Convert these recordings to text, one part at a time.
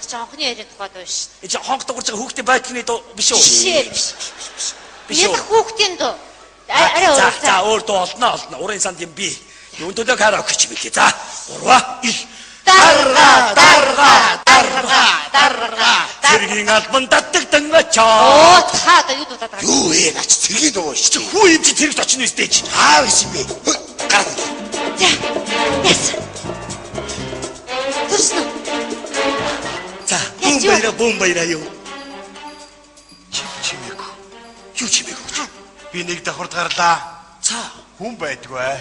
чи хонхны яриа тухай дуу шүү Энэ чи хонх дуурж байгаа хүүхдийн байдлын дуу биш үү? дээ. Биш биш. Биш үү? Ялах хүүхдийн дуу. Арай За өөр. за өөр дуу олно олно. Урын санд юм би. Юун төлөө караоке чи билээ. За 3 2 Дарга, дарга дарга дарга, дарга. Цэргийн албан даттагдан очоо. Оо та одоо юу дуудаад байгаа юм? Юу вэ? Наач цэргийн дуу шүү дээ. Хүү юм чи цэрэгт очно үстэй чи. Аав гэсэн би. Гараад. За. Яс. Төрсөн үү? За бүүн Яс, юу? баяра бүүн баяра юу. Чим чимээгүй. Юу чимээгүй. Би нэг давхарт гарлаа. За Хүн байдгүй.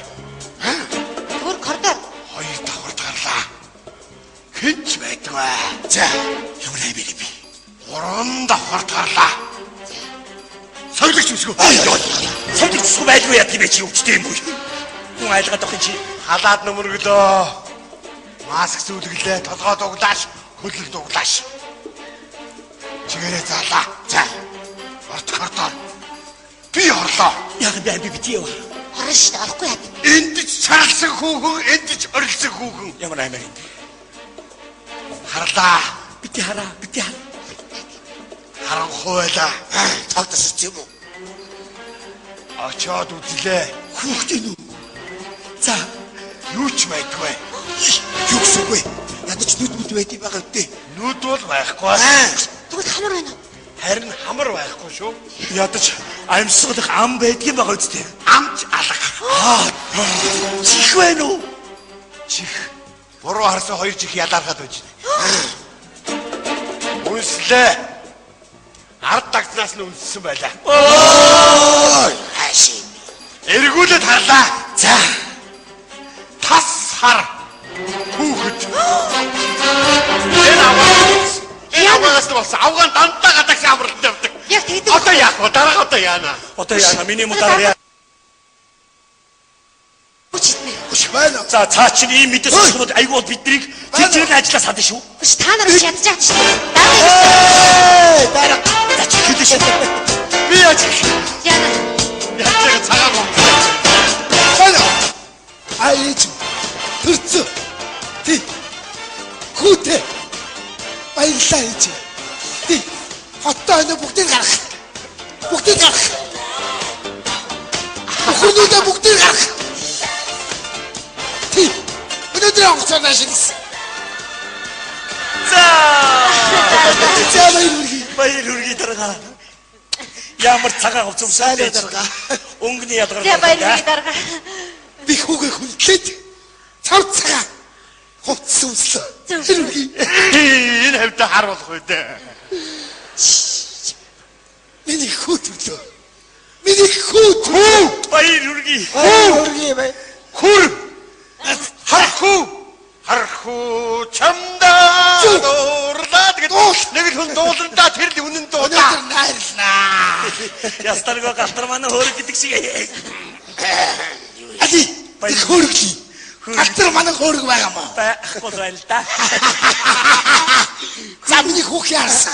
Түр коридор. Хоёр давхарт гарлаа. Хэн ч байдгүй. За. ямар аймаг юм бэ? Гурван давхарт гарлаа. Соёлогч үсгүй. Соёлогч үсгүй байлгүй яа тийм ээ чи өвчтэй юм уу? Хүн айлгаад авах юм чи. Халаад нөмөрглөө. Маск зүүлгэлээ, толгой дуглааш, хөлөг дуглааш. Чигээрээ зарлаа. За. Орт коридор. Би орлоо. Яг юм бэ би бити яа. Орно шүү дээ. Орохгүй яа. Энд ч чарлсан хүүхэн, энд ч орилсон хүүхэн. Ямар аймаг юм бэ? Харлаа. Бити хараа бити хараа. Харанхуй байлаа. Цаг тасч юм уу? Очоод үзлээ. Хүүхдийн үү? За Юу ч байдгүй. Юу гэсэн үг вэ? Ядаж нүд мүд байд юм байгаа үгүй. Нүд бол байхгүй. Тэгвэл хамар байна уу? Харин хамар байхгүй шүү. ядаж амьсгалах ам байдгийн байгаа үстэй. Амч алга. Аа чих байна уу? Чих. Буруу харсан хоёр чих ялаархаад байж байна. Үнслээ. Ард дагснаас нь үнссэн байлаа. Ой, хаашаа. Эргүүлээд харлаа. За Тас хар. Хүүхэд. Энэ авгаас. Энэ авгаас нь болсон. Авгаан дандаа гадагш амралт явдаг. Яг тэгдэг. Одоо яах вэ? Дараага одоо яана. одоо яана миний мудаар яа. Хүч идмэ. Хүч байна. За цаа чинь ийм мэдээ сонсоход айгүй бол биднийг тэр чигээр нь ажиллаа садна шүү. Биш та нар биш ядаж байгаа шүү дээ. Дарга. Эй, дарга. За чи хэлээ шүү. Би яаж Яна. яаж байгаа цагаан гомдлоо. Байна. Аяч. Төрцө. Тий. Хүүтэй. Баярлалаа ээж. Тий. Хоттой хойно бүгдийг гаргах. Бүгдийг гаргах. Бүхнүүдээ бүгдийг гаргах. Тий. Өнөөдөр онгоцоор наашилсан. За За баяр хүргэе. баяр хүргэе дарга. Ямар цагаан хувцас өмссөн Сайн дарга. Өнгөний ялгарл. За баяр хүргэе дарга. Би хүүгээ хүндлээд цав цагаан хувцас өмслөө. Зөв. Тэр хүргэе. Энэ хавьда хар болох үү дээ. Миний хүү төглөө. Миний хүү төглөө. Баяр хүргэе. Баяр хүргэе бай. Хүр. Хархүү. Хархүү чамдаа Зүг. дуурлаад гэдэг. Дуул. Нэг л хүн дуулрандаа тэр л үнэн дуулаа. Өнөөдөр найрлнаа. Ястаргаа галтар манай хөөрөг гэдэг шиг. Али Баяр. хөөрөглөе. Галтар манай хөөрөг байгаа маа. Байхгүй л байл та. За миний хүүх яарсан.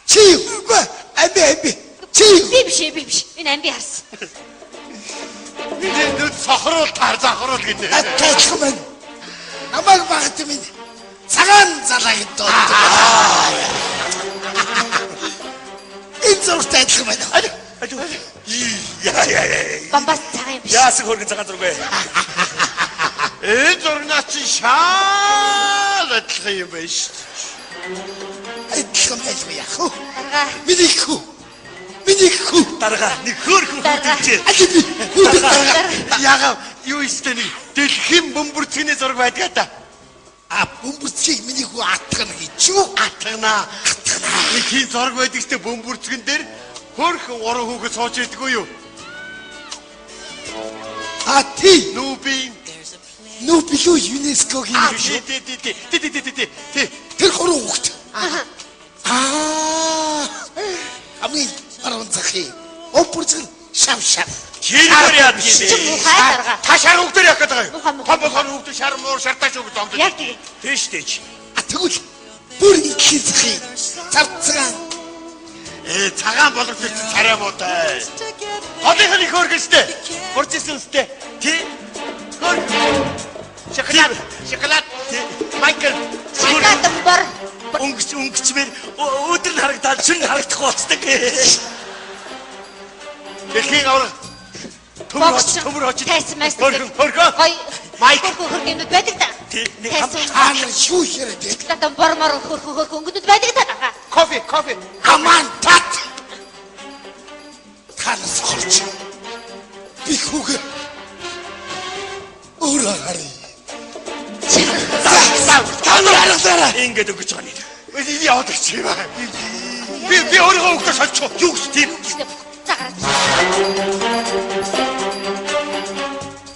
Чи юу? Үгүй амби амби. Чи юу? Би биш би биш. Энэ амби харсан. Миний нүд сохруул таар захруул гинэ. Надтай адилхан байна. Намайг багт минь цагаан залаа гэдэг дууддаг. Энэ зургтай адилхан байна. Аль. Яа яа яа. Бамбас цагаан юм биш. Яасан хөргөн цагаан зураг вэ? Энэ зурнаас чи шаал адилхан юм байна шүү дээ. Адилхан байлгүй яах вэ? Дарга. Миний хүү. Миний хүү. Дарга нэг хөөрхөн Дарга. хүүхдэлжээ. Али би хүү дарга. Дарга. Яга юу истэ нэг дэлхийн бөмбөрцгний зураг байдгаа та. А бөмбөрцгийг миний хүү атгана гэж юу? Атгана. Нэг тийм зураг байдаг штэ бөмбөрцгөн дээр хөөрхөн гурван хүүхэд сууж идэггүй юу? А тий. Нүбийн Нүү билүү ЮНЕСКО-гийн А юм тий шүү. тий тий тий тий тий тий тий. Тэр гурван хүүхэд. Аа. Хамгийн баруун захын бөмбөрцгөн шав шав. Тэргээр яадаг юм Чи бэ? муухай дарга. Та шар хүүхдээр явах гэдэг юм. Муухай, муухай. Том болохоор хүүхдүүд шар муур шартаа шүү гэж зомдож. Яг тэгээ. Тийш тийш. А тэгвэл бүр эдлийн захын цав цагаан Цагаан боловч чи царай муутай. Голынх нь их хөөргөн штэ. Бурж исэн үстэй. Тий. Хөөргөн. Шоколад, шоколад. Майкл. Шоколад бор. Өнгөч өнгөчмөр өдөр нь харагдаад шөнө харагдах болцдог. Дэлхийн аварга. Төмөр очиж төмөр очиж. Тайсан майсан. Хөрхөн хөрхөн. Гой. Майк. Хөрхөн хөрхөн юмнууд байдаг да. Тий, нэг Тайсан. Та нар юу яриад байна? Шоколад бор мор хөрхөн хөрхөн өнгөнүүд байдаг да дарга. Кофе, кофе. Аман тат. Та нар сохорч. Би хүүгээ өөрөө харъя. Та нар харагдаарай. Ингээд өнгөж байгаа нэр. Энэ яваад ирчих юм аа. Би өөрийгөө өгдөө шалчих. Юу гэж тийм За гараад.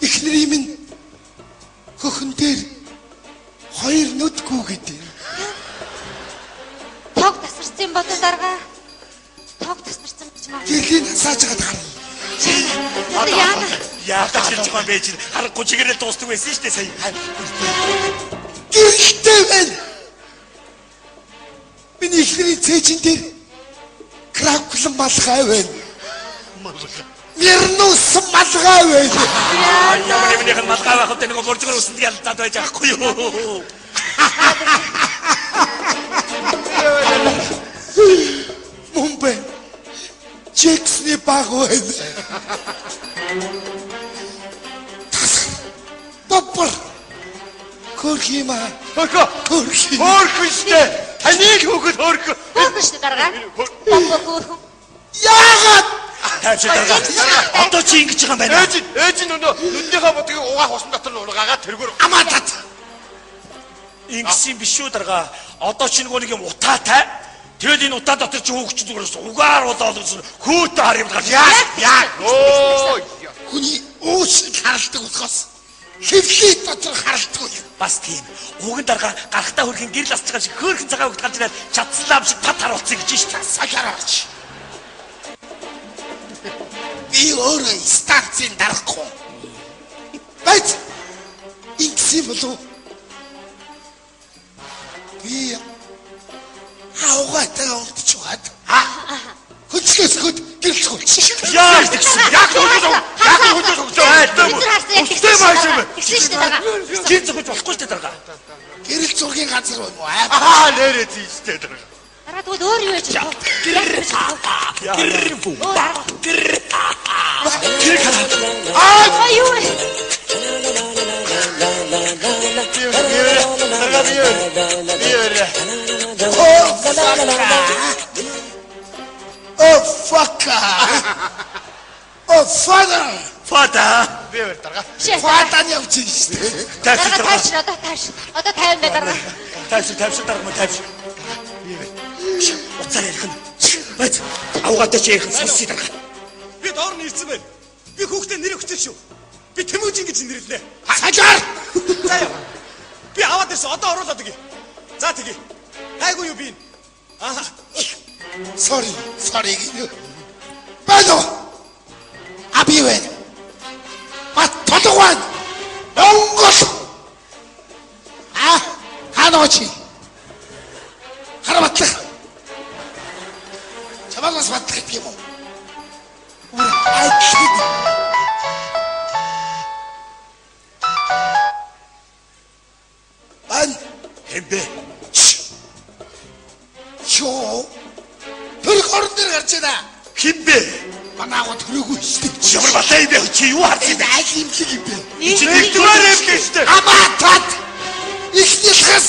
Эхнэрийн минь хөхөн дээр хоёр нүдгүй гэдэг. Тог тасарсан болоо дарга. Тог тасарсан гэж маа. Гэрлийн хасааж байгаад харъя. Одоо яана? Яах гэж байгаа юм бэ чи? Харахгүй чигээрэл дуустдаг байсан шүү дээ сая. Гэрэлтэй байна. Миний эхнэрийн цээжин дээр краклан малгай байна. Мэрнүүс малгай байна. Ямар юмных нь малгай байх вэ? Нэг буржгар усанд ялцаад байж байхгүй юу? Мөн байна. Джексны баг байна. Тасгар. Бобор. Хөрхима. Хөрхөн. Хөрхи. Хөрхөн штэ. Таны л хүүхэд хөрхөн. Хөөхөн шүү дарга. Бомбо хөөхөн. Яагаад? Тайвшир дарга. Одоо чи ингэж байгаа юм байна. Ээж ээж нь өнөө нүднийхээ будгийг угаах усан дотор нь ургаагаа тэргүүр Амаа тат. Ингэсэн биш үү дарга. Одоо чи нөгөө нэг юм утаатай. Тэгэл энэ утаа дотор чи хүүхч зүгээр угаар болоод хөөтө хар юм гарч. Яа яа. Өө. Хүний уушиг харалдаг болохоос хөвлийн дотор харалдаг. Бас тийм. Уган дарга гарахтаа хөрхэн гэрэл асч байгаа шиг хөөрхөн цагаан хөлт гарч ирээд чадслаа шиг пат харуулсан гэж шээ. Сахараач. Би өөрөө станцын дарахгүй. Байц. Ингэсэн болов. Би авгаатай унтчихад. Хөдөлгөөсгöd гэрэл хөлчих. Яаж тэгсэн? Яг хөлөөс яг хөлөөс өгч байгаа. Бид нар харсан яг Устай тэгсэн шүү байж юм. дээ. Тэгсэн шүү дээ дарга. Чин зөхөж болохгүй шүү дээ дарга. Гэрэл зургийн газар байна уу? Аа нэрээ тийштэй дарга. Дараа тэгвэл өөр юу яж болох вэ? Гэр бүү. Өөр арга. Гэр. Тэр хараа. Аа юу вэ? Дарга би өөр. Би өөр. Oh fuck. Oh fuck. Oh father. Фата. Би өөр дарга. Шээ. Фата нь явж шүү дээ. Тайвшир Дарга дарга. тайвшир одоо тайвшир. Одоо тайван бай дарга. Тайвшир тайвшир дарга маа тайвшир. Уцаар ярих нь. Байц. Авгаатай чи ярих нь сонсъё дарга. Би доор нь ирсэн байна. Би хүүхдээ нэр өгсөн шүү. Би Тэмүүжин гэж нэрлэнэ. Сажаар. За яа. Би аваад ирсэн. Одоо оруулаад өгье. За тэгье. Хайгуу юу би? Аа. Sorry, sorry гинэ. Байна уу? Аби байна. Бат толгой байна. Монгол. А хаана чи? Харабатлах. Чамаас батлах гэх юм уу? Үр айдлыг. Бан Хэмбэ. Шоо. Тэр хорон дээр гарч байна. Химбэ. Манайгаа төрөөгүй шүү дээ. Ямар балай юм бэ? Чи юу харсан Энэ аль имлэг юм бэ? Нэгдүгээр юм штэ. Амаа тат. Ихний хас.